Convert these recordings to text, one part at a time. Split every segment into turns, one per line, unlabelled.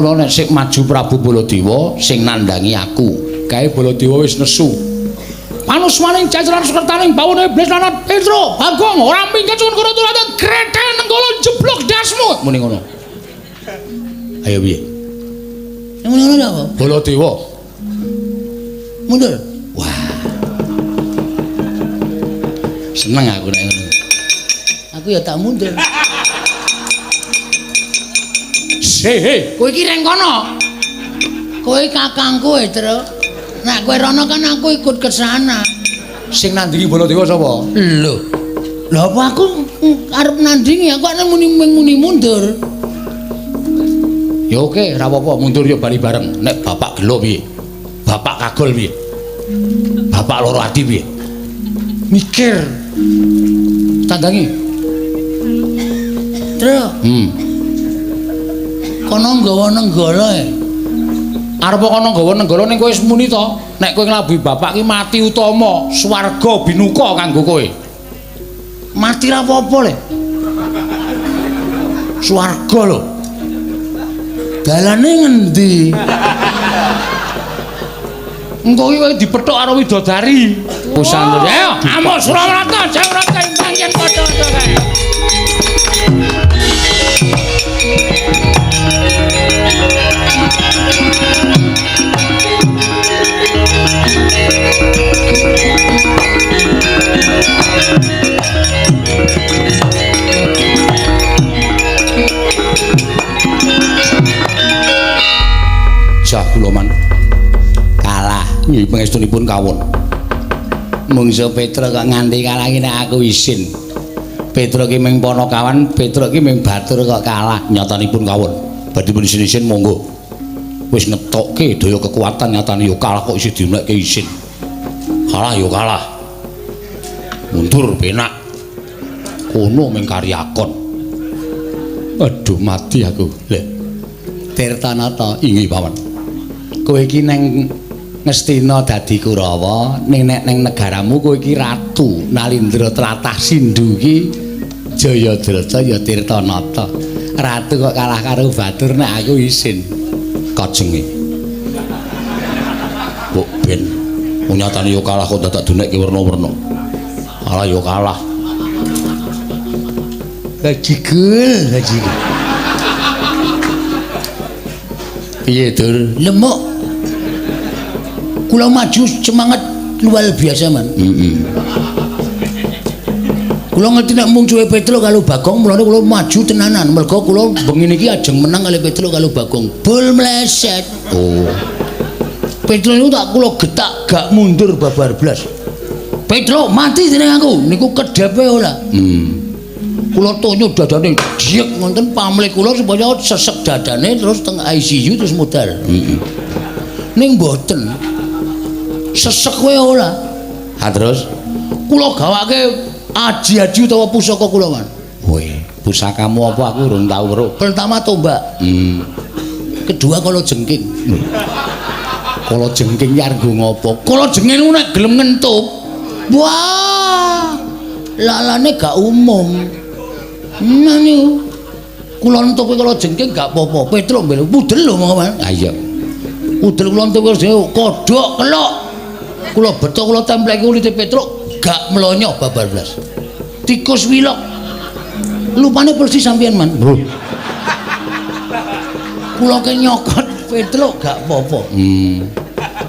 Mula nek sik maju Prabu Baladewa sing nandhangi aku. Kae Baladewa wis nesu. Panusmaning jajaran sukertaning bawone iblis lanat Petro Bagong ora minggat suwun karo turate grethe nenggala jeblok dasmu. Muni ngono. Ayo piye?
Muni ngono apa?
Baladewa.
Mundur.
Wah. Seneng aku nek ngono.
Aku ya tak mundur.
He,
kowe iki reng kono. Kowe kakangku e, Tru. Nek kowe rono kan aku ikut ke sana.
Sing nandingi Baladewa sapa?
Lho. Lha apa aku arep nandingi, aku nek muni mundur.
Ya oke, ora apa-apa, mundur ya bali bareng. Nek bapak gelo piye? Bapak kagol piye? Bapak loro ati piye? Mikir. Tandangi.
Tru. Kono nggawa nenggala e.
Arep kono nggawa nenggala ning kowe wis muni to. Nek kowe nglabuhi bapak ki mati utama, swarga binuka kanggo kowe.
Mati ra apa-apa le.
Swarga lho.
Dalane ngendi?
Engko ki kowe dipethuk karo widodari. Pusan. Ayo, amuk Surawarata, Jawrata pancen padha-padha kae. Jah kula man kalah nggih pangestunipun kawon. Mungsa Petra kok nganti kalah iki nek aku isin. Petra ki ming panakawan, Petra ki ming batur kok kalah nyatanipun kawon. Badhe pun isin-isin monggo. Wis ngetokke daya kekuatan nyatane yo kalah kok isih dimenekke isin. Kalah yo kalah. Mundur penak. Kono ming karyakon. Aduh mati aku. Lha Tirtanata inggih paman. Kowe iki neng Ngastina dadi Kurawa, ning nek neng negaramu kowe iki ratu Nalindra tlatah Sindhu iki Jayadrata ya Tirtanata. Ratu kok kalah karo batur nek aku isin. Kajenge. Mbok ben nyatane yo kalah kok dadak dunekke werna-werna. Kalah yo kalah.
Bajigul, bajigul.
Piye, Dur?
Lemuk. Kula maju semangat luar biasa, Man. Kula ngerti nek mungsuhe Petro karo Bagong, mulane kula maju tenanan. Mergo kula bengi niki ajeng menang kali Petro karo Bagong. Bol mleset.
Oh.
Petro niku tak kula getak gak mundur babar blas. Petro mati dening aku. Niku kedhepe ora. Kula tonyo dadane diek ngonten pamlih kula supaya sesek dadane terus teng ICU terus modal. Ning mboten. Sesek kowe ora.
Ha terus
kula gawake aji-aji utawa pusaka kula, Man.
Woi, pusakamu apa aku urung tau weruh.
Pertama tombak. Kedua kala jengking.
Kala jengking ki arep ngopo?
Kala jengking niku nek gelem ngentup. Wah. Lalane gak umum. Nah niku. Kula entupe kala jengking gak apa-apa. Petro mbel pudel lho monggo, Man.
Ha iya.
Pudel kula entup kodhok kelok. Kula beto kula templeki kulite Petruk gak mlonyo babar blas. Tikus wilok. Lupane persis sampean, Man. Kula ke nyokot Petruk gak apa-apa.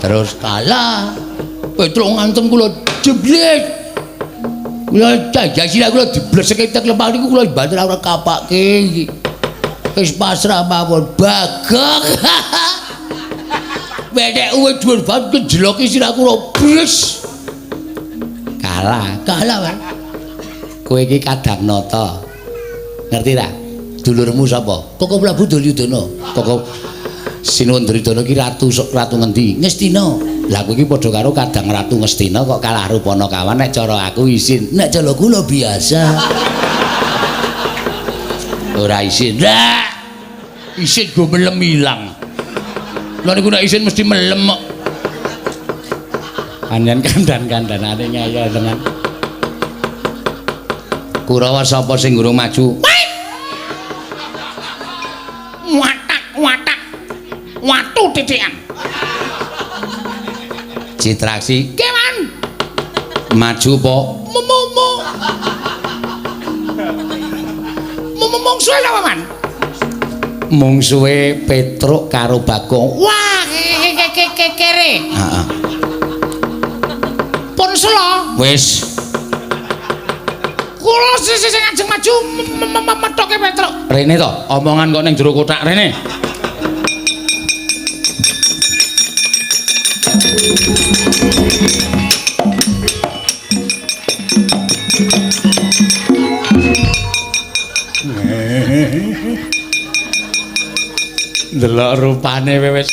Terus kalah. Petruk ngantem kula jeblet. Kula jajah sirah kula dibleseke tek lemah niku kula banter ora kapake iki. Wis pasrah mawon. Bagong. Bedek uwe dhuwur banget kejeloki sirah kula bres.
Kalah,
kalah, Pak.
Kowe iki Kadangnata. Ngerti ta? Dulurmu sapa?
Koko Prabu Duryudana.
Koko Sinuwun Duryudana iki ratu ratu ngendi?
Ngastina.
Lah kowe iki padha karo Kadang Ratu Ngastina kok kalah rupana kawan nek cara aku isin.
Nek cara kula biasa.
Ora isin. Lah isin go melem ilang. Lha niku nek isin mesti melem kok. Panjen kandan-kandanane ngeyel tenan. Kurawa sapa sing gurung maju? Watak watak.
Watu titikan.
Citraksi.
Nggih, Man.
Maju po.
Mu. Mungsuhe sapa, Man?
Mungsuhe Petruk karo Bagong.
Wah, kere.
Heeh.
Pun selo.
Wis.
Kula sing ajeng maju methoke Petruk.
Rene to, omongan kok ning jero kothak rene. Delok rupane wis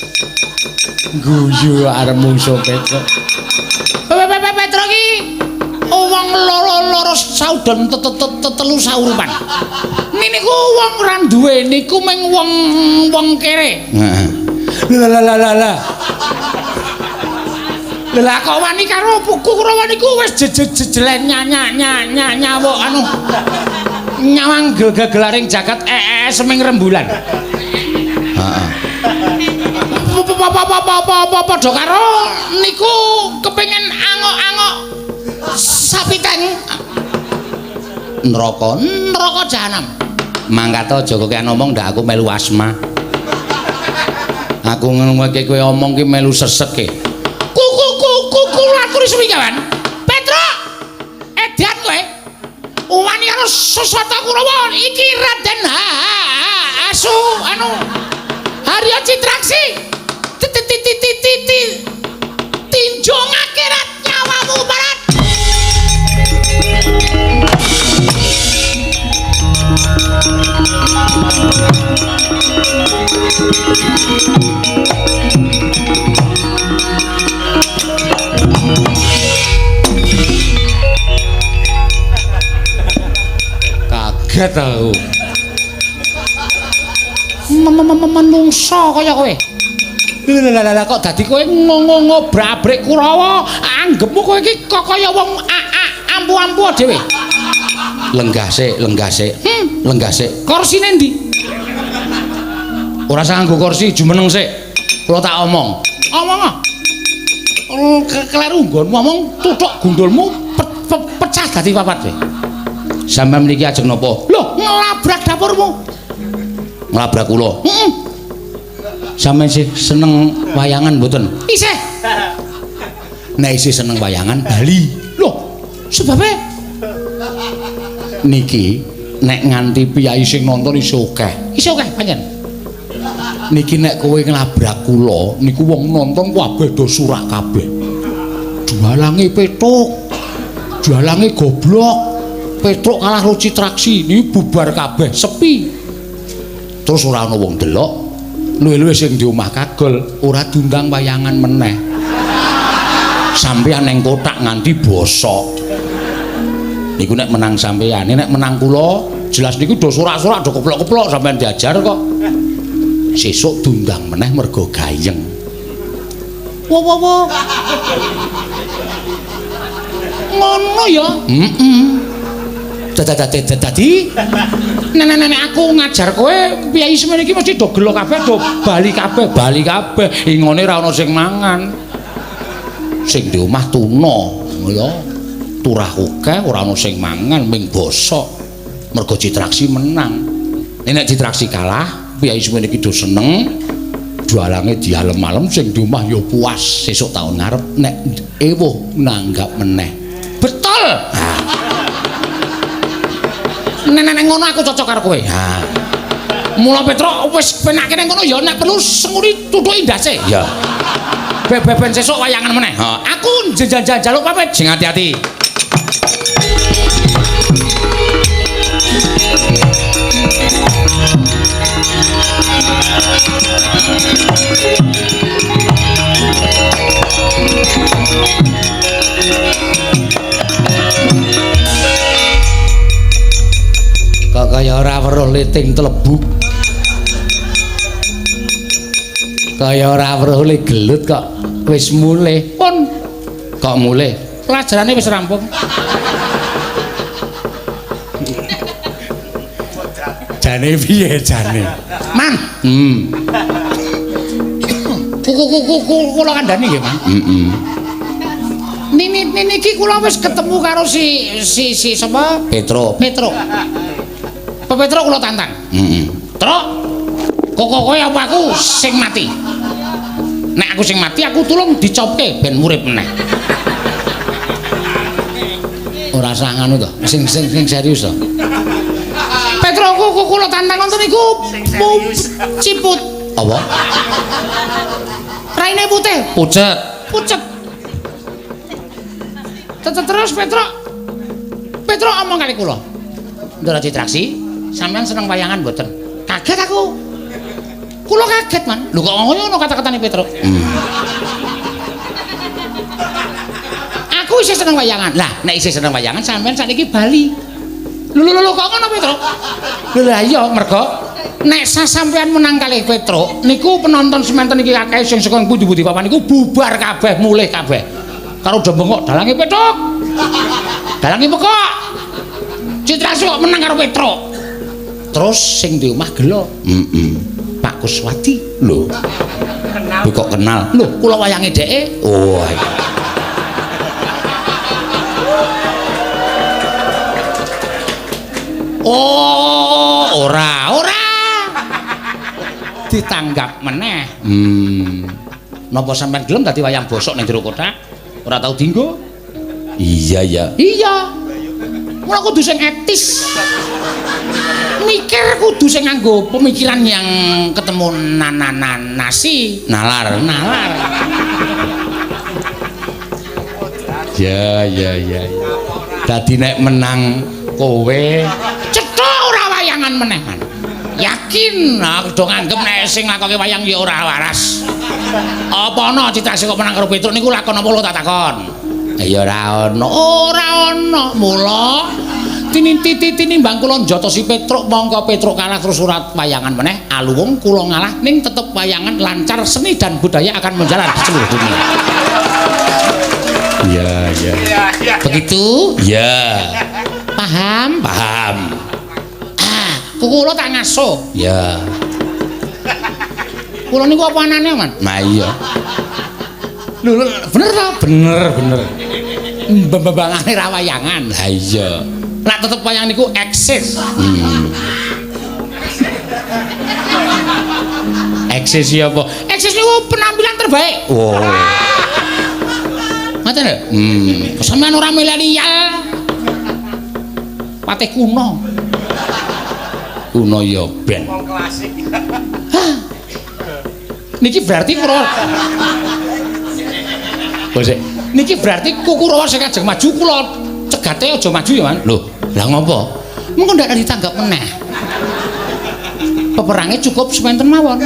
guyu arep mungsuh Petruk.
Petruk iki wong loro-loro saudon telu saurupan. Niku wong ora duwe niku mung wong kere.
Heeh.
Lah. Lah kok wani karo Kurawa niku wis jejelen nyawuk anu nyawang gegelaring jagat seming rembulan.
Heeh.
Padha karo niku kepengin angok-angok sapi teng
neraka,
neraka jahanam.
Mangkat aja kokean omong ndak aku melu asma. Aku ngrungokke kowe omong ki melu sesek e.
Ku aturi suwi kawan. Petruk, edan kowe. Wani karo Saswata Kurawa iki Raden Asu anu Harya Citraksi. Tinjung akhirat nyawamu barat.
Kaget aku.
Menungso kaya kowe. Lha kok dadi kowe ngobrak-abrik Kurawa, anggepmu kowe iki kok kaya wong ampu-ampu dhewe.
Lenggah sik, lenggah sik. Lenggah sik.
Korsine ndi?
Ora usah nganggo kursi, jumeneng sik. Kula tak omong.
Omong ah. Kleru nggonmu omong tuthuk gundulmu pecah dadi papat kowe.
Sampeyan mriki ajeng napa?
Lho, nglabrak dapurmu.
Nglabrak kula.
Heeh.
Sampeyan sih seneng wayangan mboten?
Isih.
Nek isih seneng wayangan bali.
Lho, sebabe
niki nek nganti piyai sing nonton isih akeh.
Isih akeh pancen.
Niki nek kowe nglabrak kula niku wong nonton kabeh do surak kabeh. Jualange Petruk. Jualange goblok. Petruk kalah karo Citraksi niku bubar kabeh, sepi. Terus ora ana wong delok. Luwih-luwih sing di omah kagol ora diundang wayangan meneh. Sampeyan ning kothak nganti bosok. Niku nek menang sampeyan, nek menang kula jelas niku do sorak-sorak do keplok-keplok sampeyan diajar kok. Sesuk diundang meneh mergo gayeng.
Wo wo wo. Ngono ya?
Heeh.
Dadi nenek-nenek aku ngajar kowe piyai semene iki mesti do gelo kabeh, do bali kabeh,
bali kabeh. Ingone ra ono sing mangan. Sing di omah tuna, ya. Turah akeh ora ono sing mangan, ming bosok. Mergo Citraksi menang. Nek Citraksi kalah, piyai semene iki do seneng. Jualange dialem-alem sing di omah ya puas. Sesuk taun ngarep nek ewuh nanggap meneh.
Betul.
Ha.
Nek ngono aku cocok karo kowe.
Ha.
Mula Petruk wis penake nang kono ya nek perlu senguri tuthuki ndase.
Ya.
Beben sesuk wayangan meneh.
Ha.
Aku njaluk pamit.
Sing ati-ati. Kok kaya ora weruh liting tlebuk. Kaya ora weruh le gelut kok wis mulih.
Pun
kok mulih?
Pelajarane wis rampung.
Jane piye jane?
Man.
Kula kandhani nggih, Mas.
Heeh.
Nini niki kula wis ketemu karo si si sapa?
Petro.
Petro. Pak Petro kula tantang.
Heeh.
Truk, kok kowe apa aku sing mati? Nek aku sing mati aku tulung dicopke ben urip meneh. Ora usah ngono to, sing sing sing serius to. Petro kula tantang ngoten niku ciput.
Apa?
Raine putih,
Pucet.
Pucet. Terus Petro. Petro omong kali kula. Ndara Citraksi, sampean seneng wayangan mboten? Kaget aku. Kula kaget, Man. Lho kok ngono kata-katane Petro? Aku isih seneng wayangan. Lah, nek isih seneng wayangan sampean sakniki bali. Lho lho lho kok ngono Petro? Lho lah iya mergo nek sasampean menang kalih Petro niku penonton semanten iki akeh sing saka pundi-pundi papan niku bubar kabeh, mulih kabeh. Karo do bengok dalange Petruk. Dalange pekok. Citraksi kok menang karo Petruk. Terus sing di omah gelo.
Heeh.
Pak Kuswati.
Lho. Kenal. Kok kenal?
Lho, kula wayange dheke.
Oh. Iya.
Oh, ora, ora. Ditanggap meneh. Napa sampean gelem dadi wayang bosok ning jero kothak? Ora tau dinggo?
Iya, ya.
Iya. Mula kudu sing etis. Mikir kudu sing nganggo pemikiran yang ketemu nasi,
nalar,
nalar.
Ya, ya, ya. Dadi nek menang kowe
cetha ora wayangan meneh, Man. Yakin aku do nganggep nek sing nglakoke wayang ya ora waras. Apa ana Citraksi kok menang karo Petruk niku lakon apa lho tak takon?
Ya ora ana.
Ora ana. Mula tinimbang kula njotosi Petruk mongko Petruk kalah terus ora wayangan meneh, aluwung kula ngalah ning tetep wayangan lancar, seni dan budaya akan menjalar di seluruh dunia.
Iya, iya.
Begitu?
Iya.
Paham?
Paham.
Ah, kula tak ngaso.
Iya.
Kula niku apa anane, Man?
Nah iya.
Lho, bener ta?
Bener, bener.
Mbembangane ra wayangan.
Lah iya.
Nek tetep wayang niku eksis.
Eksis ya apa?
Eksis niku penampilan terbaik.
Oh.
Ngoten lho. Sampeyan ora milenial. Patih kuno.
Kuno ya ben.
Wong klasik.
Hah. Niki berarti Kurawa.
Bosek.
Niki berarti Kurawa sing ajeng maju kula cegate aja maju ya, Man.
Lho, lah ngopo?
Mengko ndak ditanggap meneh. Peperange cukup semanten mawon.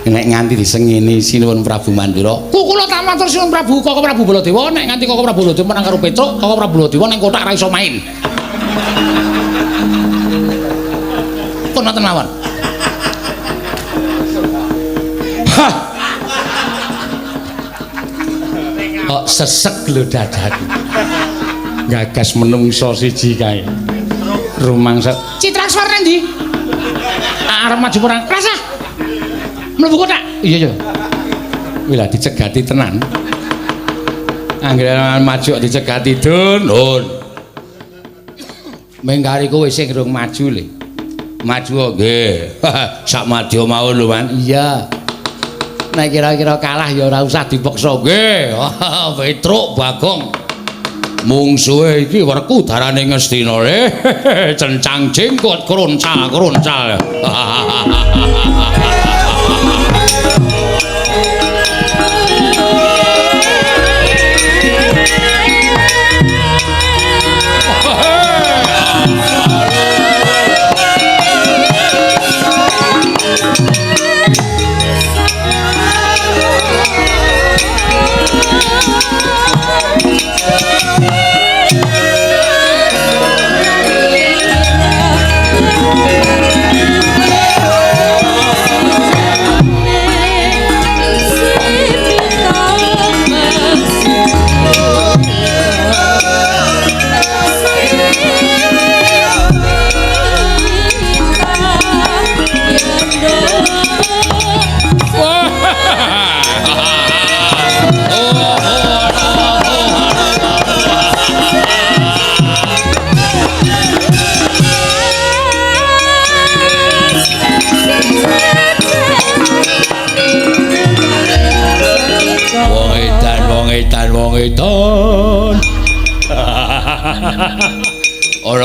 Nek nganti disengini Sinuwun Prabu Mandura.
Kula tak matur Sinuwun Prabu Koko Prabu Baladewa, nek nganti Koko Prabu Baladewa menang karo Petruk, Koko Prabu Baladewa ning kothak ra iso main. Pun wonten mawon.
Hah. Kok sesek lho dadaku. Gagas menungso siji kae. Rumangsa
Citrakswar nang ndi? Arep maju perang. Rasah. Mlebu kothak.
Iya, iya. Kuwi lah dicegati tenan. Anggere maju dicegati dun, dun. Mengkari kowe sing rung maju le. Maju nggih. Sak madya mawon lho, Man. Iya. Nek kira-kira kalah ya ora usah dipaksa nggih. Petruk Bagong. Mungsuhe iki werku darane Ngastina le. Cencang jenggot kroncal-kroncal.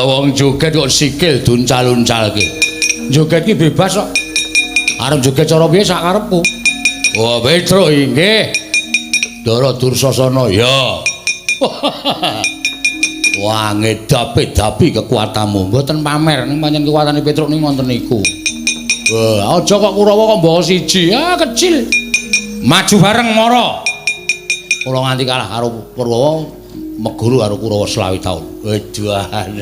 Lha wong joget kok sikil duncal-uncalke. Joget ki bebas kok. Arep joget cara piye sak karepku. Wah, Petro inggih. Ndara Dursasana ya. Wah, ngedapi-dapi kekuatanmu. Mboten pamer ning pancen kekuatane Petruk niku ngoten niku. Wah, aja kok Kurawa kok mbawa siji. Ah, kecil. Maju bareng mara. Kula nganti kalah karo Kurawa, meguru karo Kurawa 25 taun. Weduan.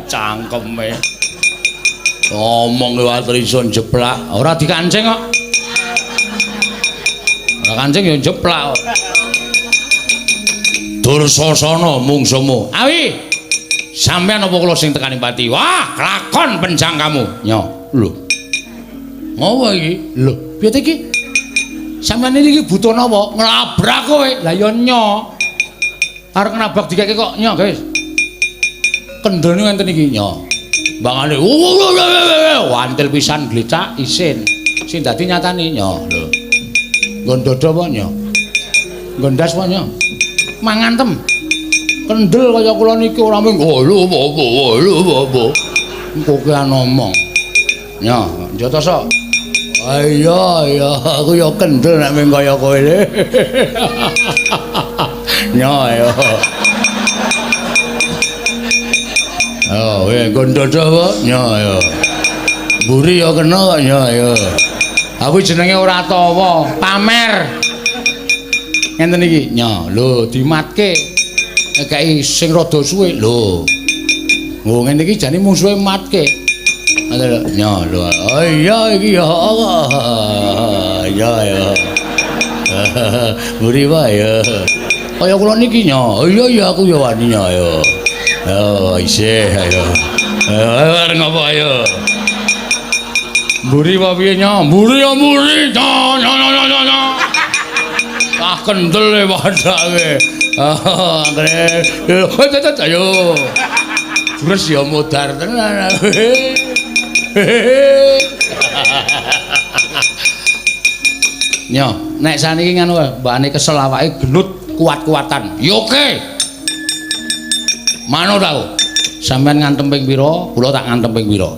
Cangkeme. Ngomong liwat iso jeplak, ora dikancing kok. Ora kancing ya jeplak kok. Dursasana mungsumu. Awi. Sampeyan apa kula sing tekani pati? Wah, kelakon penjangkamu. Nyo, lho. Ngopo iki? Lho, piye ta iki? Sampeyan iki butuh napa? Nglabrak kowe. Lah ya nyo. Arep nabrak dikeke kok nyo, guys. Kendel niku enten iki nyo. Mbangane wantil pisan glecak isin. Sing dadi nyatane nyo, lho. Nggon dodo apa nyo? Nggon ndas apa nyo? Mangan tem. Kendel kaya kula niki ora mung lho apa lho apa. Engko ki ngomong. Nyo, njoto sok. Iya iya, aku ya kendel nek mung kaya kowe. Nyo ayo. Oh, weh nggon dodo apa? Nyo ayo. Mburi ya kena kok nyo ayo. Aku jenenge ora tawa, pamer. Ngenten iki, nyo, lho dimatke. Ngekeki sing rada suwe lho. Oh, ngene iki jane mungsuhe matke. Ngoten lho, nyo lho. Oh iya iki ya. Iya ya. Mburi wae ya. Kaya kula niki nyo. Iya iya aku ya wani nyo ayo. Oh, isih ayo. Ayo arep ngopo ayo. Mburi apa piye nyo? Mburi ya mburi. Nyo nyo nyo nyo nyo. Ah kendel e padake. Ah, anggere. Ayo. Jures ya modar tenan. Nyo, nek saniki ngono mbakane kesel awake gelut kuat-kuatan. Ya oke. Manut aku. Sampeyan ngantem ping pira, kula tak ngantem ping pira.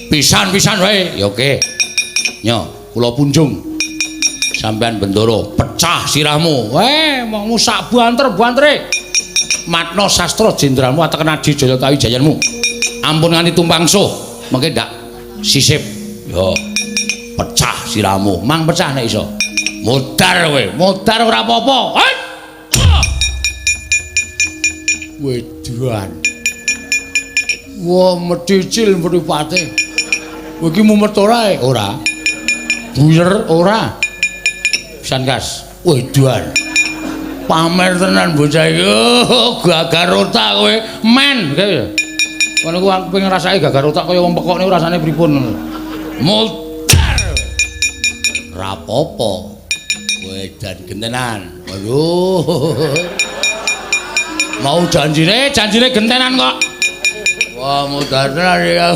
Pisan-pisan wae. Ya oke. Nyo, kula punjung. Sampeyan bendoro pecah sirahmu. Weh, mongmu sak banter-bantere. Matna sastra jenderalmu ateken Adi Jaya Tawi Jayanmu. Ampun nganti tumpang suh, mengke ndak sisip. Yo. Pecah sirahmu, mang pecah nek iso. Modar kowe, modar ora apa-apa. Weduan. Wah, medhicil mripate. Kowe iki mumet ora? Ora. Buyer ora. Pisan kas. Weduan. Pamer tenan bocah iki. Oh, gagar otak kowe. Men. Ngono ku aku pengen ngrasake gagar otak kaya wong pekok niku rasane pripun. Modar. Ora apa-apa. Wedan gentenan. Aduh. Mau janjine, janjine gentenan kok. Wah, modar tenan ya.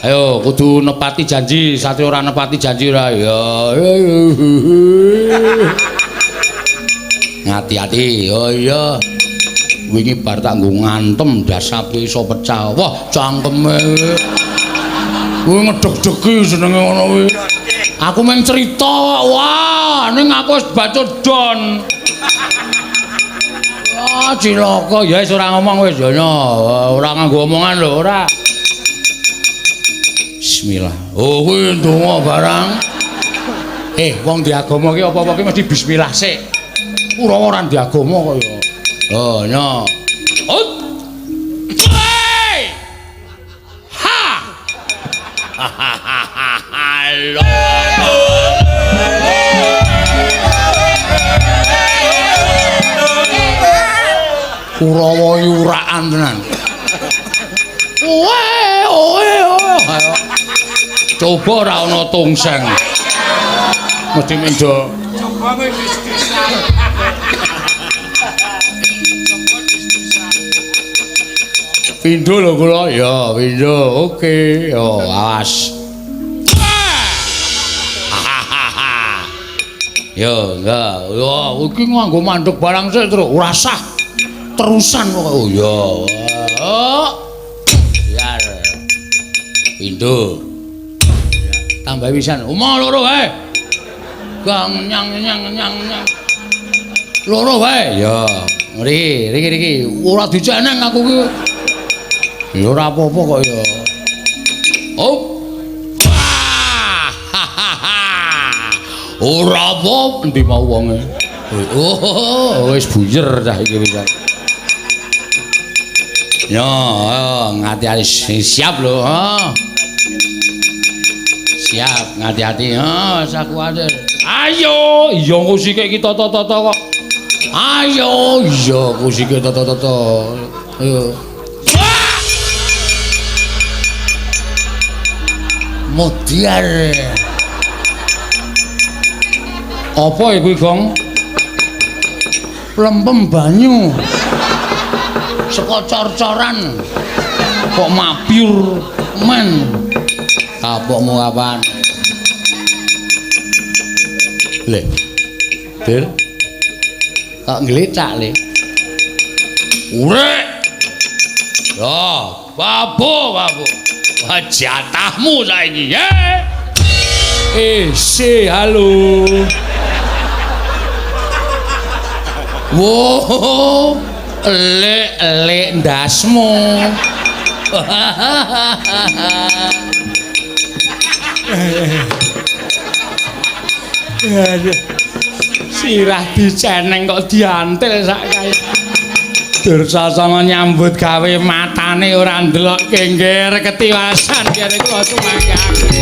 Ayo kudu nepati janji, satria ora nepati janji ora ya. Ngati-ati. Oh iya. Wingi bar tak nggo ngantem dasape iso pecah. Wah, cangkeme. Kuwi ngedeg-degi senenge ngono kuwi. Aku mung cerita, wah, ning aku wis bacut don. Ah, cilaka ya wis ora ngomong wis ya ora nganggo omongan lho ora. Bismillah. Oh, kuwi ndonga barang. Wong di agama ki apa-apa ki mesti bismillah sik. Ora ora di agama kok ya. Oh, nyo. Ut. Ha. Halo. Kurawa yuraan tenan. Oe oe oe. Coba ora ana tungseng. Mesti mendo.
Coba kowe dis-disan.
Pindho lho kula. Ya, pindho. Oke. Yo, awas. Yo, enggak. Yo, iki nganggo mandek barang sik, Truk. Ora sah. Terusan kok. Oh ya.
Oh. Biar. Pindho. Tambah pisan. Umo loro wae. Gang nyang nyang nyang nyang. Loro wae. Ya. Riki, riki riki. Ora diceneng aku ki. Ya ora apa-apa kok ya. Oh. Wah. Ora apa endi mau wonge. Oh, wis buyer cah iki pisan. Yo, ayo ngati-ati siap lho, ha. Siap, ngati-ati, ha, sak kuwatir. Ayo, iya engko sike iki tata-tata kok. Ayo, iya engko sike tata-tata. Ayo. Modiar. Apa iku, Gong? Lempem banyu. Saka cor-coran. Kok mabyur men. Kapokmu kapan? Le. Dir. Kok nglecak, Le? Urek. Ya, babu, babu. Wah, jatahmu saiki, ye. Si, halo. Wo, elek-elek ndasmu. Sirah diceneng kok diantil sak kae. Dursasana nyambut gawe matane ora ndelok kengger ketiwasan kene kula sumanggake.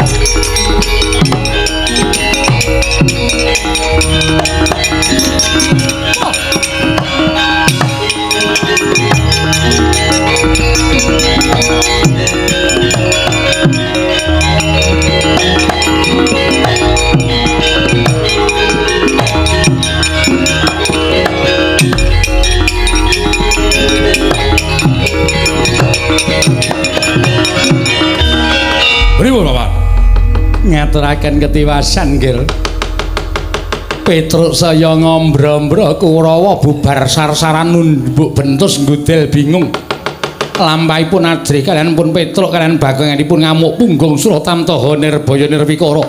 Pripun, Bapak? Ngaturaken ketiwasan, Nggih. Petruk saya ngombro-ombro Kurawa bubar sarsaran nunduk bentus nggudel bingung. Lampahipun ajrih kalian pun Petruk kalian bagonganipun ngamuk punggung Suratamtaha Nirbaya Nirwikara.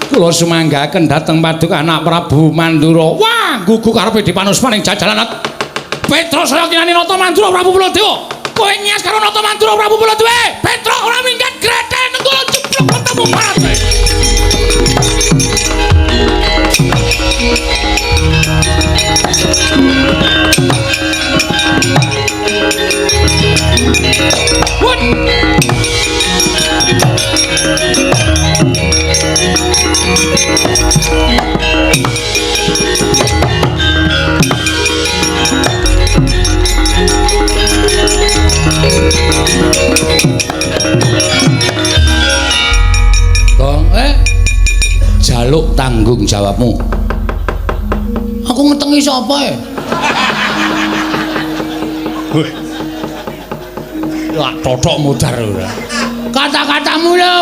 Kula sumanggaken dhateng paduka anak Prabu Mandura. Wah, gugu karepe dipanusmaning jajalan. Petruk saya kinani Nata Mandura Prabu Baladewa. Kowe nyas karo Nata Mandura Prabu Baladewa. Petruk ora minggat grethel nenggala jeblok ketemu marate. Wut. Gong, jaluk tanggung jawabmu. Aku ngetengi sapa e? Lah totok mudar ora. Kata-katamu lho.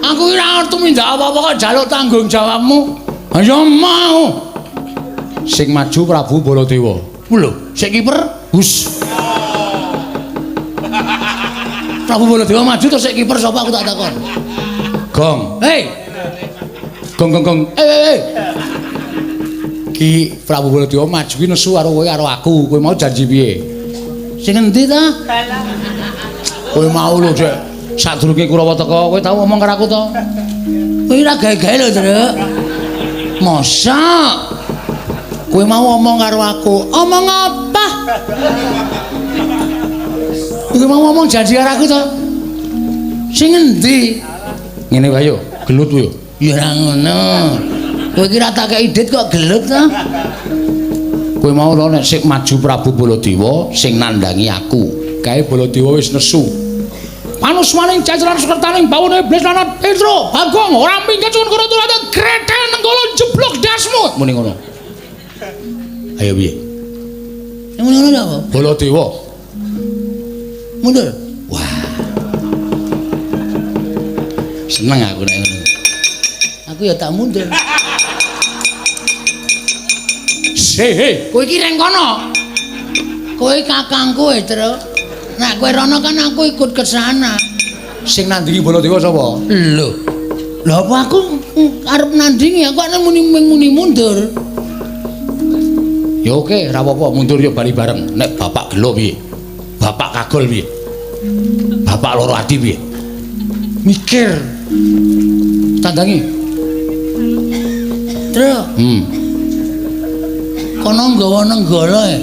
Aku ora ngerti mindak apa-apa kok jaluk tanggung jawabmu. Ayo mau. Sing maju Prabu Baladewa. Lho, sik kiper hus. Prabu Baladewa maju terus sik kiper sapa aku tak takon. Gong. Hei. Gong gong gong. Eh. Ki Prabu Baladewa maju ki nesu karo kowe karo aku. Kowe mau janji piye? Sing endi ta? Kowe mau lho, Dek. Sadurunge Kurawa teka, kowe tau ngomong karo aku to? Kowe ora gawe-gawe lho, Truk. Mosok? Kowe mau ngomong karo aku. Omong apa? Kowe mau ngomong janji karo aku to? Sing endi? Ngene wae yo, gelut kowe yo. Ya ora ngono. Kowe ki ora tak kei dit kok gelut to? Kowe mau lho nek sik maju Prabu Baladewa sing nandhangi aku. Kae Baladewa wis nesu. Panusmaning jajaran sukertaning bawone iblis lanat Petro, Bagong ora minggat suwun karo turate grethel nenggala jeblok dasmu. Muni ngono. Ayo piye? Muni ngono apa? Baladewa. Mundur. Wah. Seneng aku nek ngono. Aku ya tak mundur. He, kowe iki reng kono. Kowe kakangku e, Truk. Nek kowe rono kan aku ikut ke sana.
Sing nandingi Baladewa sapa?
Lho. Lha apa aku arep nandingi, aku ana muni mundur.
Ya oke, ora apa-apa, mundur ya bali bareng. Nek bapak gelo piye? Bapak kagol piye? Bapak loro ati piye? Mikir. Tandangi.
Tru. Kono nggawa nenggala e.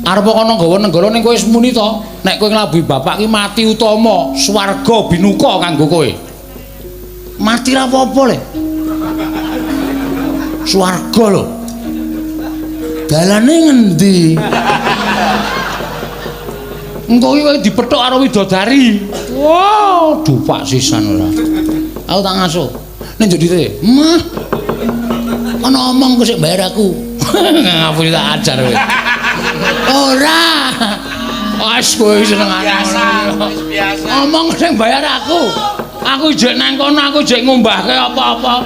Arep kono nggawa nenggala ning kowe wis muni to. Nek kowe nglabuhi bapak ki mati utama, swarga binuka kanggo kowe.
Mati ra apa-apa le. Swarga lho. Dalane ngendi?
Engko iki kowe dipethuk karo widodari. Wow, dupak sisan ora.
Aku tak ngasuh.
Ning njok dite.
Mah. Ana omong kok sik bayar aku.
Ngapusi tak ajar kowe.
Ora.
Wes kowe senengane.
Biasa, wis biasa.
Omong sing bayar aku. Aku jek nang kono, aku jek ngumbahke apa-apa.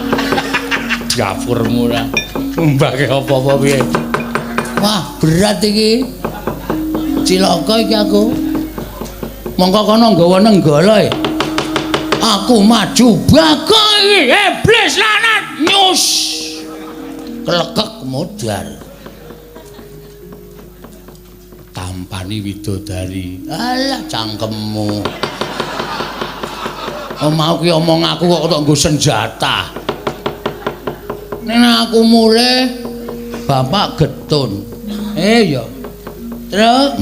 Dapurmu ora. Ngumbahke apa-apa piye?
Wah, berat iki. Cilaka iki aku.
Mongko kono nggawa nenggala e.
Aku maju
Bagong iki, iblis lanat nyus.
Klekek modar.
Tampani widodari.
Alah cangkemmu.
Oh mau ki omong aku kok tok nggo senjata.
Nek aku mulih bapak getun. Ya. Terus?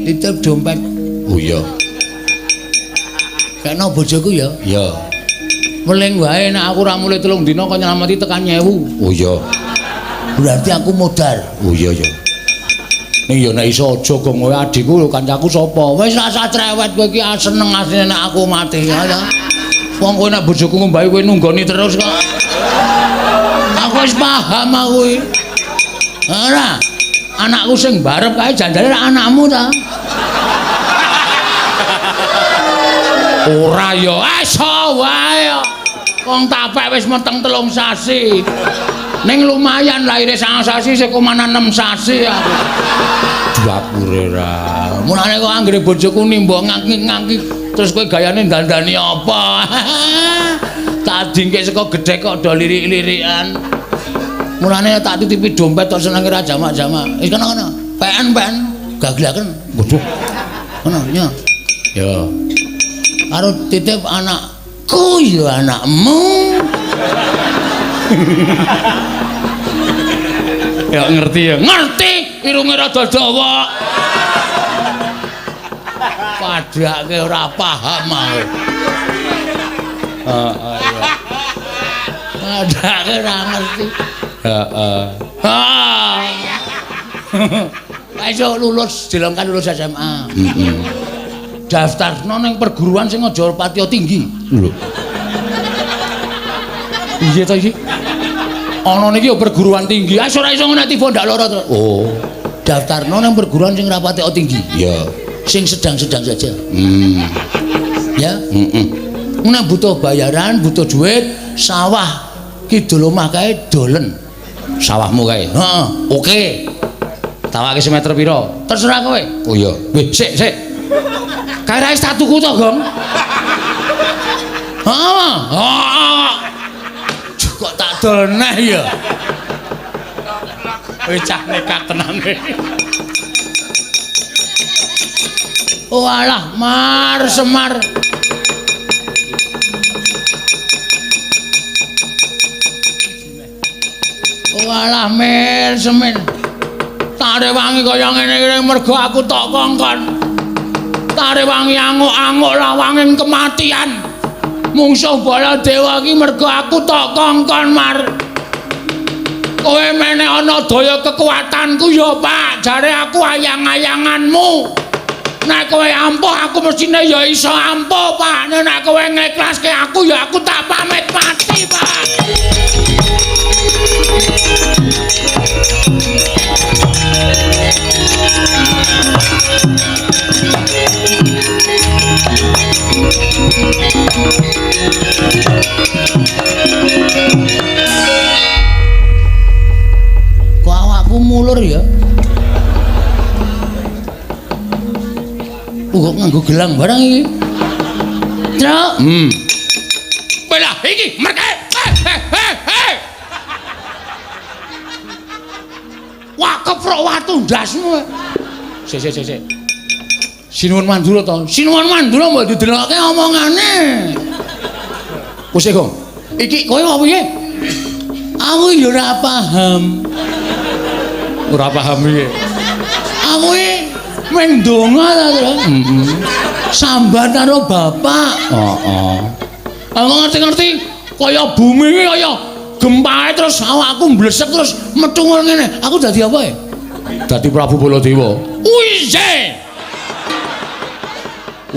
Titip dompet.
Oh iya.
Kena bojoku ya?
Iya. Weling wae nek aku ora mulih 3 dina kok nyelameti tekan 1000. Oh iya.
Berarti aku modar.
Oh iya ya. Ning ya nek iso aja gong kowe adikku lho kancaku sapa?
Wis rasa cerewet kowe iki seneng asline nek aku mati ya ta.
Wong kowe nek bojoku ngombahi kowe nunggoni terus kok.
Aku wis paham aku iki. Ora.
Anakku sing barep kae jandane ra anakmu ta. Ora ya, iso wae. Wong tapek wis meteng 3 sasi. Ning lumayan lahire 9 sasi sik kumanan 6 sasi aku. Dapure ra.
Mulane kok anggere bojoku nimba ngangki-ngangki
terus kowe gayane dandani apa? Tak dingke saka gedhe kok do lirik-lirikan.
Mulane tak titipi dompet tok senenge ra jamak-jamak. Wis kono-kono. PN-PN gaglaken.
Waduh.
Kono nya.
Ya.
Karo titip anakku ya anakmu.
Ya ngerti ya. Ngerti, irunge rada dawa.
Padake ora paham aku.
Heeh iya.
Padake ora ngerti.
Heeh.
Ha. Iso lulus dilongkan lulus SMA.
Heeh.
Daftarno ning perguruan sing aja patiya tinggi.
Lho. Iya ta iki? Ana niki ya perguruan tinggi.
Ah ora iso ngono tiba ndak lara to.
Oh.
Daftarno nang perguruan sing ora patiya tinggi.
Iya.
Sing sedang-sedang saja. Ya.
Heeh.
Nek butuh bayaran, butuh duit, sawah kidul omah kae dolen.
Sawahmu kae.
Heeh.
Oke. Tawake semeter pira?
Terserah kowe.
Oh iya. Wih, sik, sik. Kae ra wis tak tuku to, Gong?
Heeh. Heeh. Kok tak dol neh ya.
Wis cah nekat tenan.
Oh alah, Mar Semar. Oh alah, Mir Semin. Tak rewangi kaya ngene iki mergo aku tok kongkon. Tak rewangi anguk-anguk lawanging kematian. Mungsuh Baladewa iki mergo aku tok kongkon, Mar. Kowe meneh ana daya kekuatanku ya, Pak. Jare aku ayang-ayanganmu. Nek kowe ampuh aku mestine ya iso ampuh, Pak. Nek kowe ngeklaske aku ya aku tak pamit mati, Pak. Kok awakku mulur ya? Nganggo gelang barang iki. Truk.
Belah iki merke. Hei. Wah, keprok watu ndasmu. Sik sik sik. Sinuwun Mandura to.
Sinuwun Mandura mbok didelokke omongane.
Wis Gong. Iki kowe apa piye?
Aku ya ora paham.
Ora paham piye?
Aku iki mung ndonga ta, Tru.
Heeh.
Sambat karo bapak.
Heeh. Aku ngerti-ngerti kaya bumi iki kaya gempae terus
awakku mblesek terus metu ngene. Aku dadi apa ya?
Dadi Prabu Baladewa. Uiye.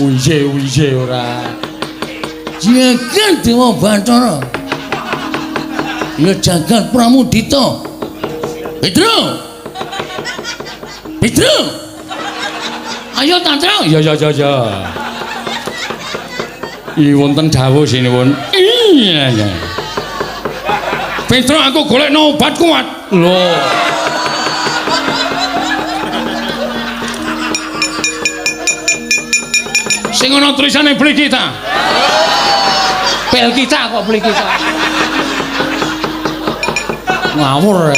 Uiye uiye ora.
Jagat Dewa Bathara. Ya jagat Pramudita. Petro. Petro. Ayo Tantra.
Ya ya ya ya. I wonten dawuh sinuwun. Iya ya. Petro aku golekno obat kuat. Lho. Sing ana tulisane beli kita. Pel kita kok beli kita. Ngawur.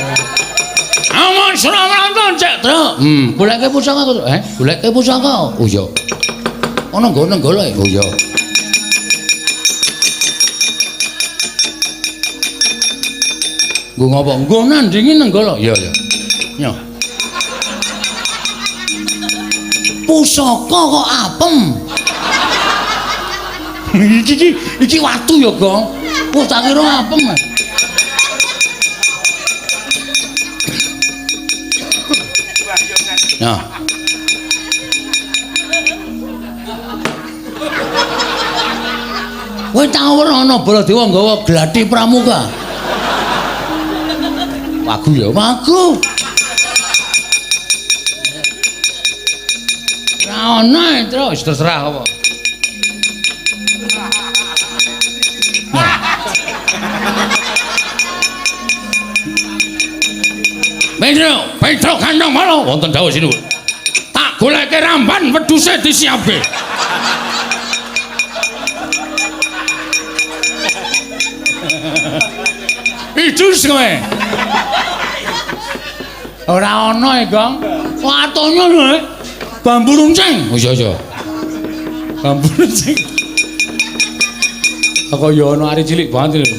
Aman Suramarta cek,
Tru. Goleke pusaka kok. Goleke pusaka.
Oh iya.
Ana nggone golek.
Oh iya.
Nggo ngopo? Nggo nandingi Nenggala.
Iya iya.
Nyo. Pusaka kok apem. Iki iki watu ya, Gong. Wah, tak kira apem.
Nah.
Kowe tau ora ana Baladewa nggawa gladi pramuka?
Wagu ya,
wagu. Ora ana, Tru,
wis terserah apa. Petro, Petro kandang malo wonten dawuh sinuwun. Tak goleke ramban wedhuse disiapke. Idus kowe.
Ora ana e, Gong. Watone lho. Bambu runcing.
Oh iya iya. Bambu runcing. Aku ya ana ari cilik banget lho.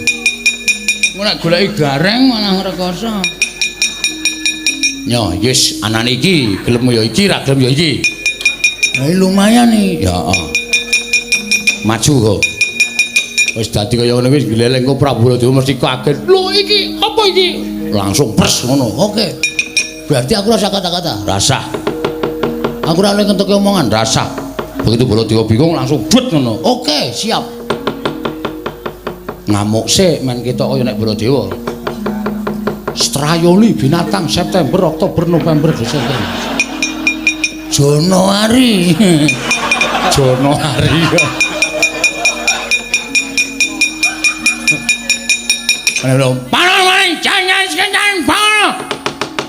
Engko nek goleki gareng malah rekoso.
Nyo, yes, anane iki gelem ya iki, ra gelem ya iki.
Lah lumayan iki.
Ya, heeh. Maju kok. Wis dadi kaya ngono wis gleleng kok Prabu Baladewa mesti kaget.
Lho iki apa iki?
Langsung pres ngono.
Oke. Berarti aku rasa kata-kata.
Rasah.
Aku ora oleh ngentuke omongan.
Rasah. Begitu Baladewa bingung langsung but ngono.
Oke, siap.
Ngamuk sik men ketok kaya nek Baladewa. Strayoli binatang September, Oktober, November, Desember.
Januari.
Januari. Panon jangan jangan panon.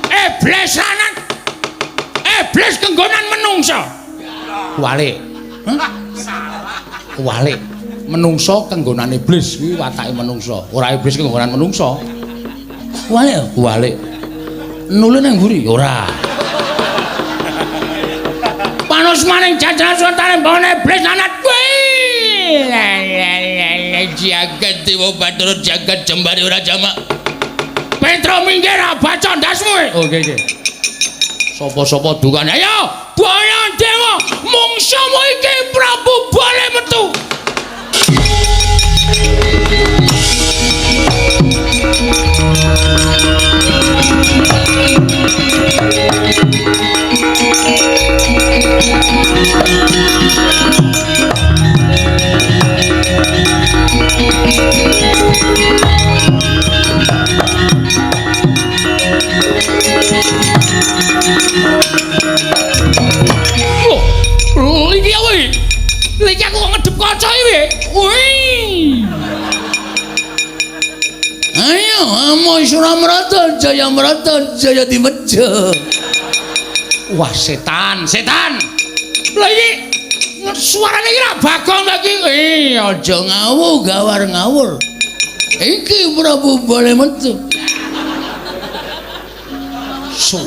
Iblis lanang. Iblis kenggonan menungso. Kuwalik. Hah? Kuwalik. Menungso kenggonan iblis kuwi watake menungso. Ora iblis kenggonan menungso.
Kuwalik.
Kuwalik.
Nule nang mburi?
Ora. Panos maning jajaran suwantane bone iblis lanang kuwi. Jagat Dewa Bathara jagat jembare ora jamak. Petro minggir baca ndasmu. Oke oke. Sapa-sapa dukane. Ayo, Baladewa, mungsuhmu iki Prabu Bale metu. Loh, iki apa iki? Iki aku kok ngedep kaca iki. Wih.
Ayo, Amo Suramarta, Jayamarta, Jaya Dimeja.
Wah, setan, setan. Lah iki Suarane iki ra Bagong ta iki.
Aja ngawur gawar ngawur. Iki Prabu Balemetu.
Su.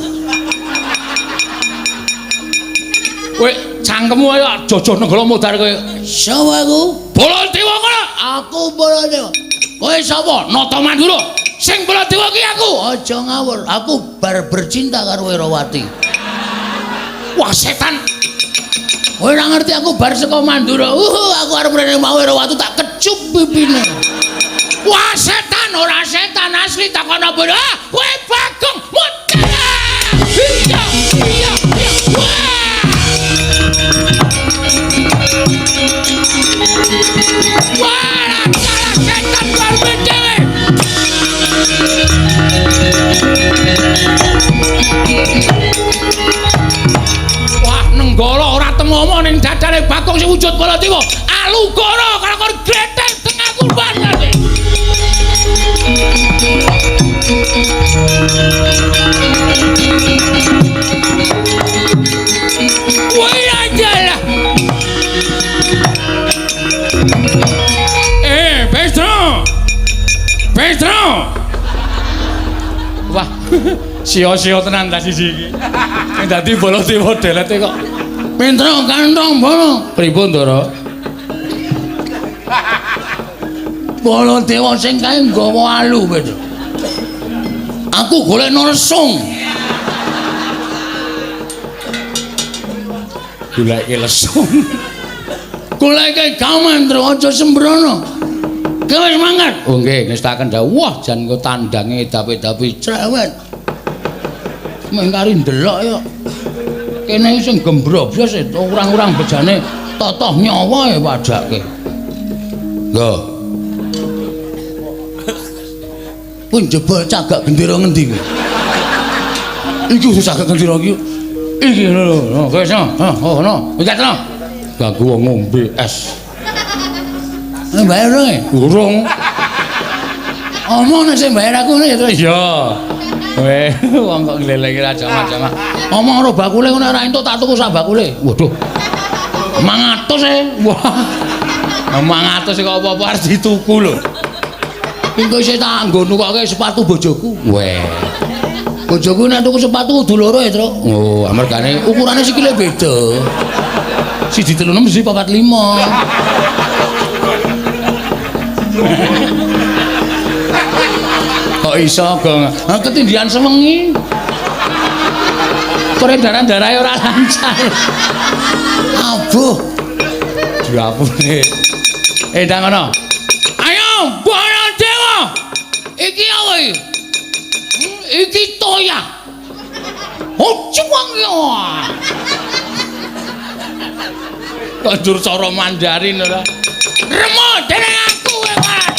Kowe cangkemmu ayo jojoh Nenggala modar kowe.
Sapa aku?
Baladewa kono.
Aku Baladewa.
Kowe sapa? Nata Mandura. Sing Baladewa ki aku.
Aja ngawur, aku bar bercinta karo Wirawati.
Wah setan.
Kowe ora ngerti aku bar saka Mandura. Aku arep rene mau Wirawati tak kecup pipine.
Wah setan, ora setan asli takono bodoh. Ah, kowe Bagong mutar. Iya, iya, iya. Wah. Wah, salah setan luar dhewe. Wah, Nenggala ora temomo ning dadane Bagong sing wujud Baladewa. Alugoro karo kon gletek tengah kurban ate. Wah, ajalah. Petro. Petro. Wah, sia-sia tenan ta siji iki. Sing dadi Baladewa delete kok.
Petro kantong bolo.
Pripun, Ndara?
Baladewa sing kae nggawa alu, Petro. Aku golekno lesung.
Goleke lesung.
Goleke gaman, Tru, aja sembrono. Kowe wis mangkat.
Oh nggih, ngestaken dawuh. Wah, jan engko tandange dapi-dapi
cerewet. Mung kari ndelok yo. Kene sing gembrobyos orang-orang bejane totoh nyawa e padake.
Lho.
Pun jebol cagak gendera ngendi kowe?
Iki wis cagak gendera iki. Iki lho, lho, kowe iso. Oh, ngono. Iki terus. Ganggu wong ngombe es.
Bayar dong e?
Urung.
Omong nek sing bayar aku ngono ya terus.
Iya. Weh, wong kok nglelengi ra jamak-jamak.
Omong karo bakule ngono ora entuk tak tuku sak bakule.
Waduh. 500 e. Wah. 500 kok apa-apa arep dituku lho.
Engko isih tak nggo nukokke sepatu bojoku.
Weh.
Bojoku nek tuku sepatu kudu loro ya, Truk.
Oh, amargane
ukurane sikile beda.
1 3 6 1 4 5. Kok iso, Gong?
Ha ketindihan sewengi.
Peredaran darahe ora lancar.
Abuh.
Diapune. Ndang ngono. Ayo, Baladewa.
Iki apa iki? Iki toya. Oh, cuwang yo.
Kok njur cara Mandarin ora?
Remo dening aku kowe, Pak.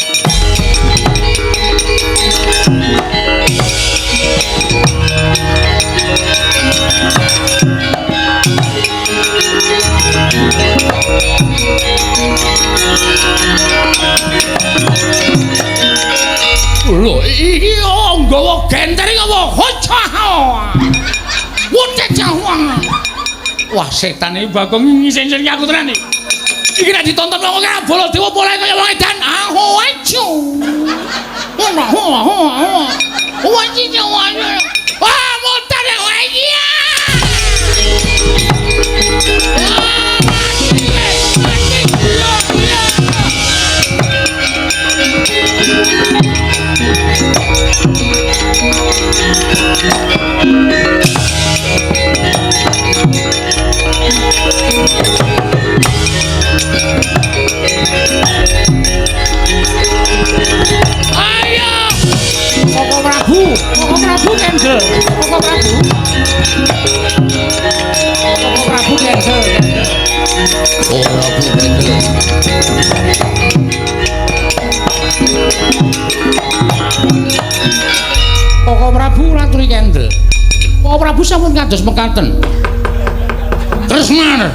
Lho, iki nggawa genter iki apa? Hocah. Wah, setan iki Bagong ngisin-isin aku tenan iki. Iki nek ditonton wong kaya Baladewa polahe kaya wong edan. Ah, hoacu. Wah, wah, wah.
Wah, wah, mutar ya, wah, iya.
Ayo! Koko Prabu, Koko Prabu kendel, Koko Prabu. Koko Prabu kendel, kendel.
Koko Prabu kendel.
Koko Prabu raturi kendel. Koko Prabu sampun kados mekaten. Kresna.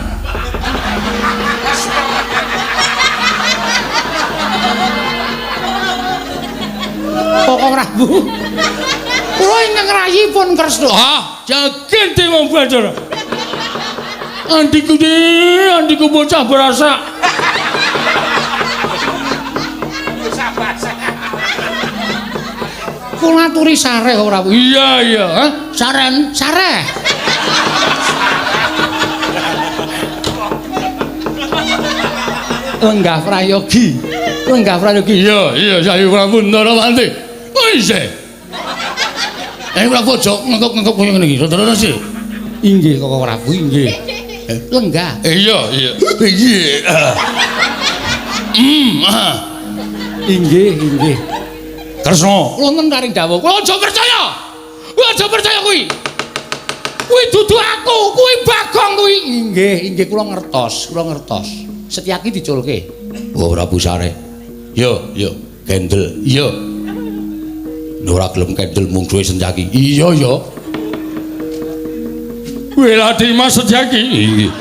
Koko Prabu. Kula ingkang rayi pun Kresna. Ah, jagen dewa Bathara. Andiku iki, andiku bocah berasak. Kula aturi sareh ora. Iya, iya, hah? Saren, sareh. Lenggah prayogi. Lenggah prayogi. Iya, iya, saya Prabu Ndarawati. Oh isih. Prabu aja ngekep-ngekep kaya ngene iki. Saudara sih. Inggih Koko Prabu, inggih. Lenggah. Iya, iya. Iya. Inggih, inggih. Kresna, wonten karing dawuh. Kowe aja percaya. Kowe aja percaya kuwi. Kuwi dudu aku, kuwi Bagong kuwi. Inggih, inggih kula ngertos, kula ngertos. Setyaki diculke. Oh, Prabu Sare. Yo, yo, kendel. Iya. Ora gelem kendel mungsuhe Setyaki. Iya, ya. Weladi Mas Setyaki. Inggih.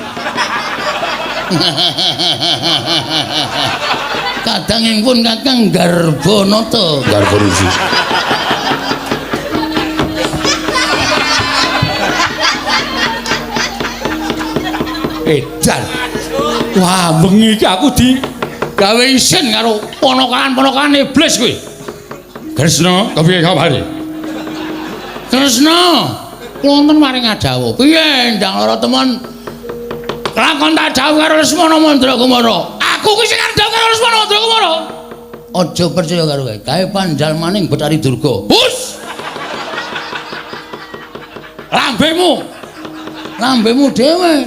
Kadangipun Kakang Garbanata.
Garba Resi. Edan. Wah, bengi iki aku di gawe isin karo ponokan-ponokan iblis kuwi. Kresna, kepiye kabare?
Kresna, wonten maring adawuh. Piye ndang lara temen?
Lakon tak dawuh karo Lesmana Mandrakumara. Aku kuwi sing arep dawuh karo Lesmana Mandrakumara.
Aja percaya karo kowe. Gawe panjalmaning Bathari Durga.
Hus. Lambemu.
Lambemu dhewe.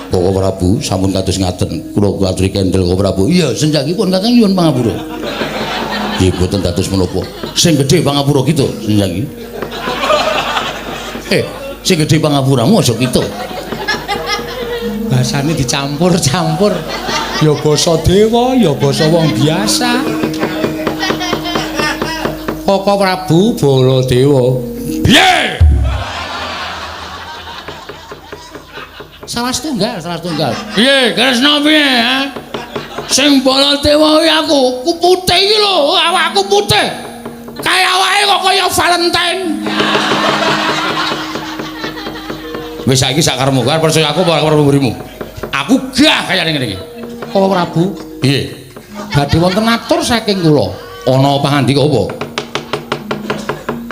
Bapak Prabu sampun kados ngaten. Kula aturi kendel Bapak Prabu.
Iya, senjakipun Kakang nyuwun pangapura.
Nggih boten dados menapa. Sing gedhe pangapura kita senjaki.
Sing gedhe pangapuramu aja kita.
Basane dicampur-campur. Ya basa dewa, ya basa wong biasa. Koko Prabu Baladewa. Piye?
Salah setunggal, salah setunggal.
Piye, Kresna piye, ha? Sing Baladewa kuwi aku, ku putih iki lho, awakku putih. Kaya awake kok kaya Valentine. Wis saiki sak karepmu, arep percaya aku apa arep mburimu? Aku gah kaya ngene iki.
Koko Prabu,
piye?
Badhe wonten atur saking kula.
Ana pangandika apa?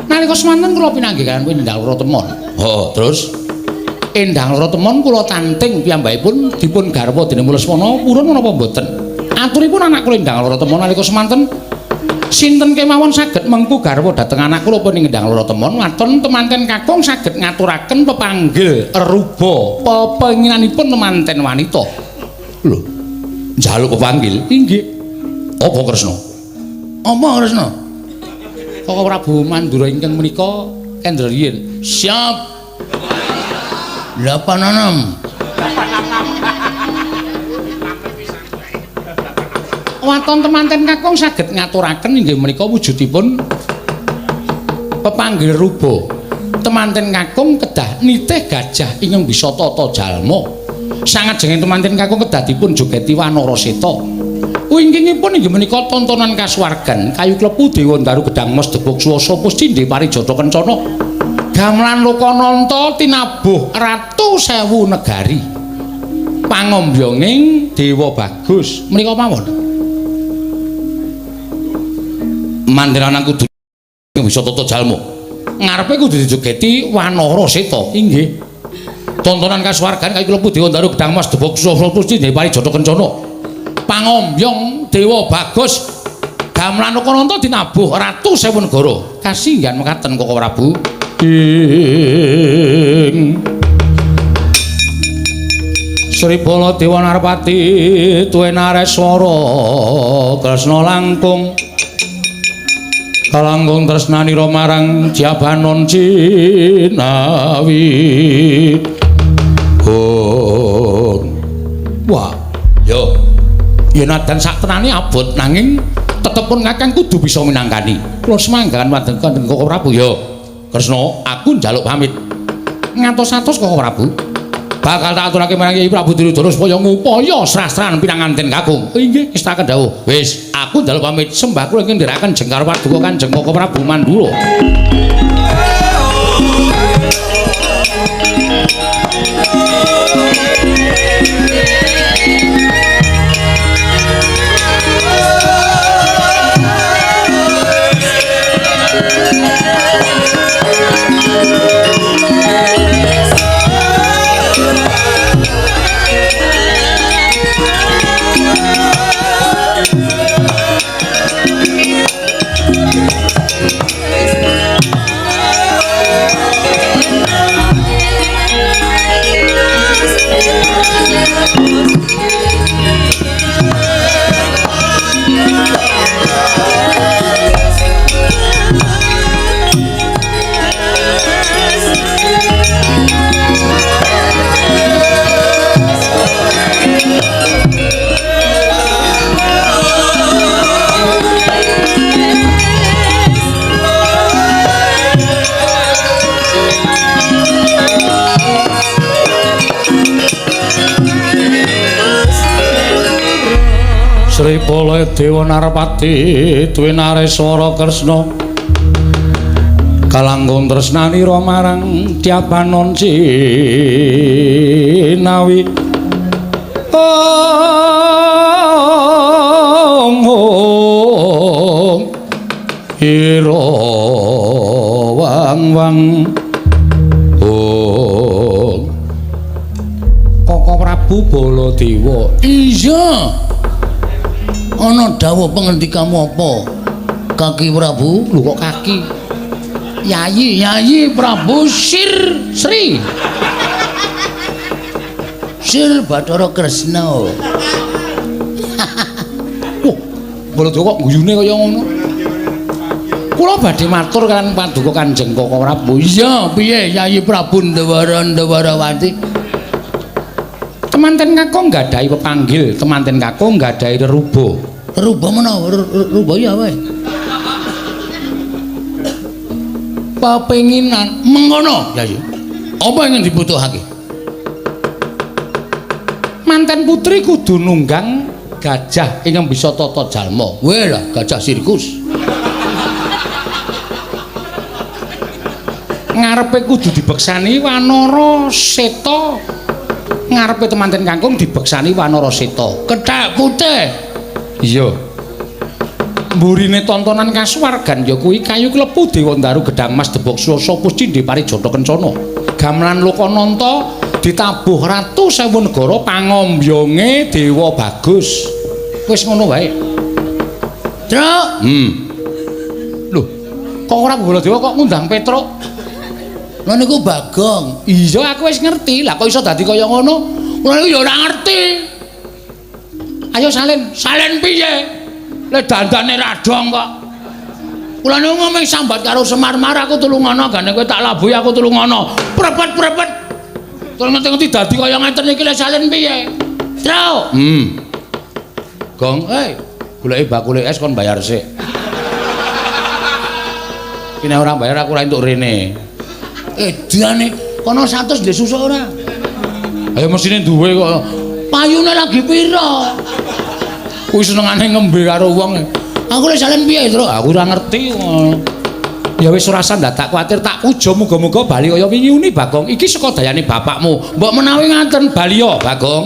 Nalika semanten kula pinanggih kaliyan Endang Loro Temon.
Heeh, terus
Endang Loro Temon kula tanting piyambakipun dipun garwa dening Lesmana purun menapa mboten. Aturipun anak kula Endang Loro Temon nalika semanten sinten kemawon saged mengku garwa dhateng anak kula punika Endang Loro Temon waton temanten kakung saged ngaturaken pepanggil reruba pepenginanipun temanten wanita.
Lho, njaluk pepanggil?
Inggih.
Apa Kresna?
Apa Kresna? Koko Prabu Mandura ingkang menika kendel riyin.
Siap. 86.
Waton temanten kakung saged ngaturaken inggih menika wujudipun pepanggil ruba. Temanten kakung kedah nitih gajah ingkang bisa tata jalma. Sangajenge temanten kakung kedah dipun jogeti wanara seta. Wingkingipun inggih menika tontonan kasuwargan kayu klepu dewa ndaru gedang mas debog swasa puscindhe parijata kencana gamelan lokananta tinabuh ratu sewu negari pangombyonging dewa bagus menika mawon.
Mandiran kudu bisa tata jalma.
Ngarepe kudu dijogeti wanara seta. Inggih.
Tontonan kasuwargan kayu klepu dewa ndaru gedang mas debog swasa puscindhe parijata kencana pangombyong dewa bagus gamelan lokananta dinabuh ratu sewu negara.
Kasinggihan mekaten Koko Prabu.
Ing Sri Baladewa Narpati tuwe nareswara Kresna langkung kalangkung tresnanira marang Jabanon Cinawi. Wah, yo yen nadan sak tenane abot nanging tetepun kakang kudu bisa minangkani.
Kula semanggahan wonten Koko Prabu.
Yo Kresna, aku njaluk pamit.
Ngantos-atos Koko Prabu.
Bakal tak aturake marang Kyai Prabu Duryudana supaya ngupaya srastran pinanganten kakung.
Inggih, ngestakaken dawuh.
Wis, aku njaluk pamit. Sembah kula ingkang ndherekaken jengkar paduka Kanjeng Koko Prabu Mandura. Baladewa Narpati Dwinareswara Kresna kalangkung tresnanira marang Tyapanon Cinawi. Ong ong ira wang wang ong. Koko Prabu Baladewa.
Iya. Ana dawuh pangendikamu apa? Kaki Prabu?
Lho kok kaki?
Yayi, Yayi Prabu Sir Sri. Sir Bathara Kresna.
Wah, Baladewa kok guyune kaya ngono. Kula badhe matur kaliyan paduka Kanjeng Koko Prabu.
Iya, piye Yayi Prabu Ndawara Ndawarawati?
Temanten kakung nggadahi pepanggil, temanten kakung nggadahi reruba.
Reruba menawa reruba ya wae. Pepenginan mengono Yayi. Apa ingin dibutuhake?
Manten putri kudu nunggang gajah ingkang bisa tata jalma.
Weh lah, gajah sirkus.
Ngarepe kudu dibeksani Wanara Seta. Ngarepe temanten kakung dibeksani Wanara Seta.
Kethek putih.
Iya. Mburine tontonan kasuwargan ya kuwi kayu klepu Dewa Ndaru Gedhang Mas Debok Swasa Puscindhe Parijata Kencana. Gamelan Lokananta ditabuh Ratu Sewu Negara pangombyonge Dewa Bagus. Wis ngono wae.
Truk.
Lho, kok ora Baladewa kok ngundang Petruk?
Lha niku Bagong.
Iya, aku wis ngerti. Lah kok iso dadi kaya ngono?
Kula niku ya ora ngerti.
Ayo salin.
Salin piye? Le dandane radong kok. Kula niku ngomong sambat karo Semar Mar aku tulungono gane kowe tak labuhi aku tulungono. Prepet-prepet. Terus ngerti-ngerti dadi kaya ngeten iki le salin piye? Truk.
Gong, goleki bakule es kon bayar sik. Iki nek ora bayar aku ora entuk rene.
Edane kono 100 ndek susuk ora?
Ayo mesine duwe kok.
Payune lagi pira?
Kuwi senengane ngembe karo wong.
Aku lek salin piye, Truk?
Aku ora ngerti. Ya wis ora usah ndadak kuwatir, tak puja muga-muga bali kaya wingi uni Bagong. Iki saka dayane bapakmu. Mbok menawi ngaten bali ya, Bagong.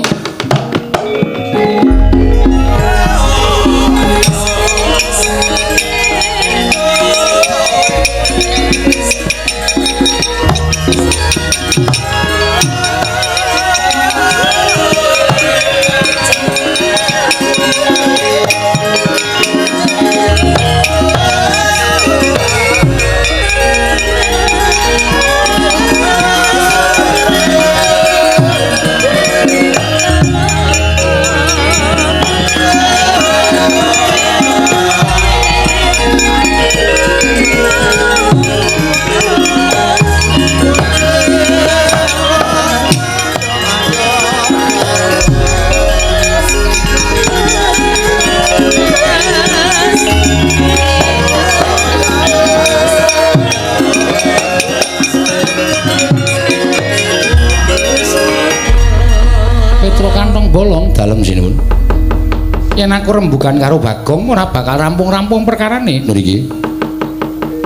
Petro kantong bolong dalem sinuwun. Yen aku rembugan karo Bagong ora bakal rampung-rampung perkarane lho iki.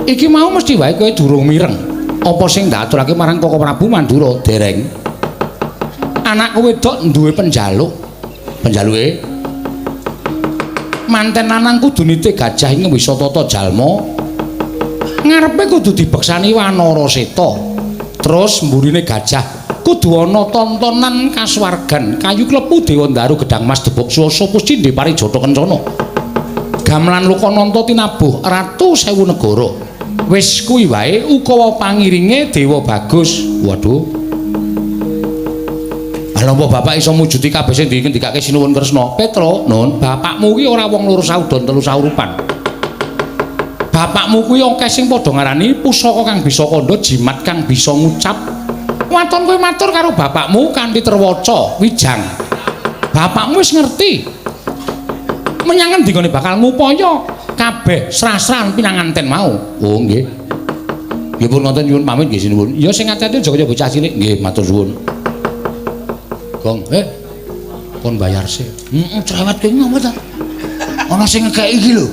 Iki mau mesti wae kowe durung mireng. Apa sing ndak aturake marang Koko Prabu Mandura dereng. Anakku wedok duwe penjaluk. Penjaluke manten lanang kudu nitih gajah ing wisa tata jalma. Ngarepe kudu dibeksani Wanara Seta. Terus mburine gajah kudu ana tontonan kasuwargan kayu klepu Dewa Ndaru Gedhang Mas Debok Swasa Puscindhe Parijata Kencana. Gamelan Lokananta tinabuh Ratu Sewu Negara. Wis kuwi wae ukawa pangiringe Dewa Bagus. Waduh. Lha bapak iso mujudi kabeh sing dingendikake Sinuwun Kresna? Petro, Nun, bapakmu kuwi ora wong loro saudon telu saurupan. Bapakmu kuwi akeh sing padha ngarani pusaka kang bisa kandha, jimat kang bisa ngucap. Waton kowe matur karo bapakmu kanthi terwaca wijang. Bapakmu wis ngerti. Menyang endi nggone bakal ngupaya kabeh srasran pinanganten mau. Oh nggih. Nggih pun ngoten nyuwun pamit nggih sinuwun. Ya sing ati-ati aja kaya bocah cilik. Nggih matur suwun. Gong, kon bayar sik.
Heeh, cerewet kowe ngopo ta?
Ana sing ngekeki iki lho.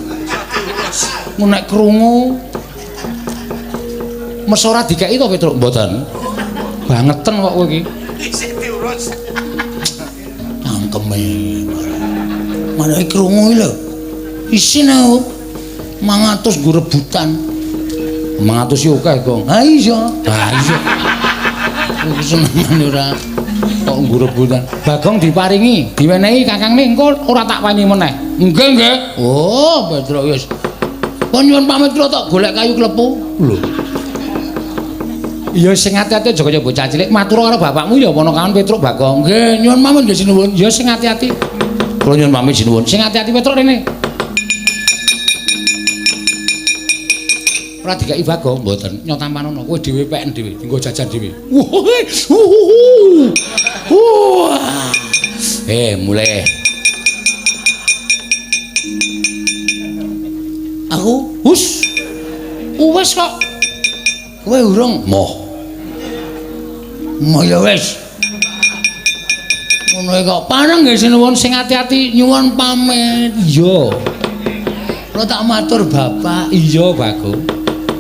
Nek krungu mes ora dikeki to Petruk? Mboten. Bangeten kok kowe iki.
Isih diurus.
Cangkeme. Marake krungu iki lho. Isin aku. 500 nggo rebutan.
500 yo akeh, Gong.
Ha iya.
Ha iya.
Aku senengane ora
kok nggo rebutan. Bagong diparingi, diwenehi kakangne engko ora tak wani meneh. Nggih, nggih.
Oh, Petruk wis. Pun nyuwun pamit kula tok golek kayu klepu.
Lho. Ya sing ati-ati aja kaya bocah cilik matur karo bapakmu ya ponokawan Petruk Bagong.
Nggih, nyuwun pamit nggih sinuwun.
Ya sing ati-ati. Kula nyuwun pamit sinuwun. Sing ati-ati Petruk rene. Ora dikeki Bagong, mboten. Nyotampanono kowe dhewe peken dhewe, nggo jajan dhewe. Wah. Mulai.
Aku
hus. Wis kok.
Kowe urung?
Moh.
Moh ya wis. Ngono kok
pareng nggih sinuwun sing ati-ati
nyuwun pamit.
Iya.
Kula tak matur Bapak.
Iya, Bagong.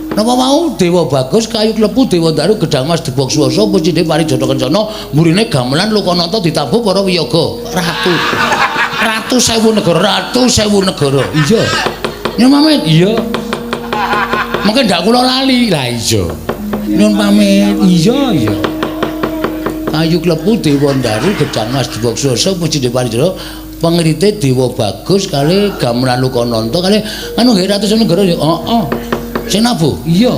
Napa mau Dewa Bagus kayu klepu Dewa Daru Gedang Mas Debok Swasa pucine Parijata Kencana mburine gamelan Lokanata ditabuh para wiyaga ratu. Ratu sewu negara, ratu sewu negara.
Iya.
Nyuwun pamit.
Iya.
Mungkin ndak kula lali.
Lah iya.
Nyuwun pamit.
Iya, iya.
Kayu klepu Dewa Daru Gedang Mas Debok Swasa pucine Parijata pengrite Dewa Bagus kali gamelan Lokanata kali anu nggih ratu sewu negara. Heeh. Sing nabuh?
Iya.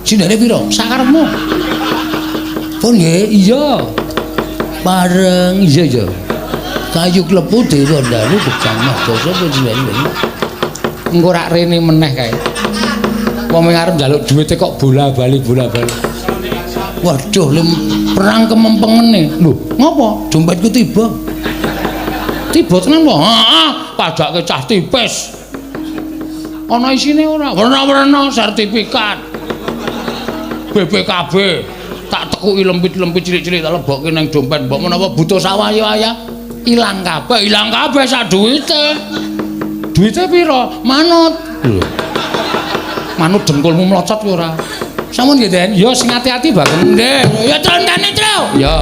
Sindene pira?
Sakarepmu.
Pun nggih?
Iya.
Pareng.
Iya, iya.
Kayu klepu Dewa Daru Gedang Mas Dasa pucine.
Engko rak rene meneh kae. Wong arep njaluk duwite kok bola-bali bola-bali.
Waduh, perang kemempengene.
Lho, ngopo?
Dompetku tiba.
Tiba tenan po? Heeh, padake cah tipis. Ana isine ora?
Werna-werna sertifikat. BPKB. Tak tekuki lempit-lempit cilik-cilik tak lebokke nang dompet. Mbok menawa butuh sawaya-waya
ilang kabeh,
ilang kabeh sak duwite.
Duwite pira?
Manut.
Lho. Manut dengkulmu mlocot kowe ora?
Sampun nggih, Den?
Ya sing ati-ati Bagong.
Nggih. Ya trontane, Tru.
Ya.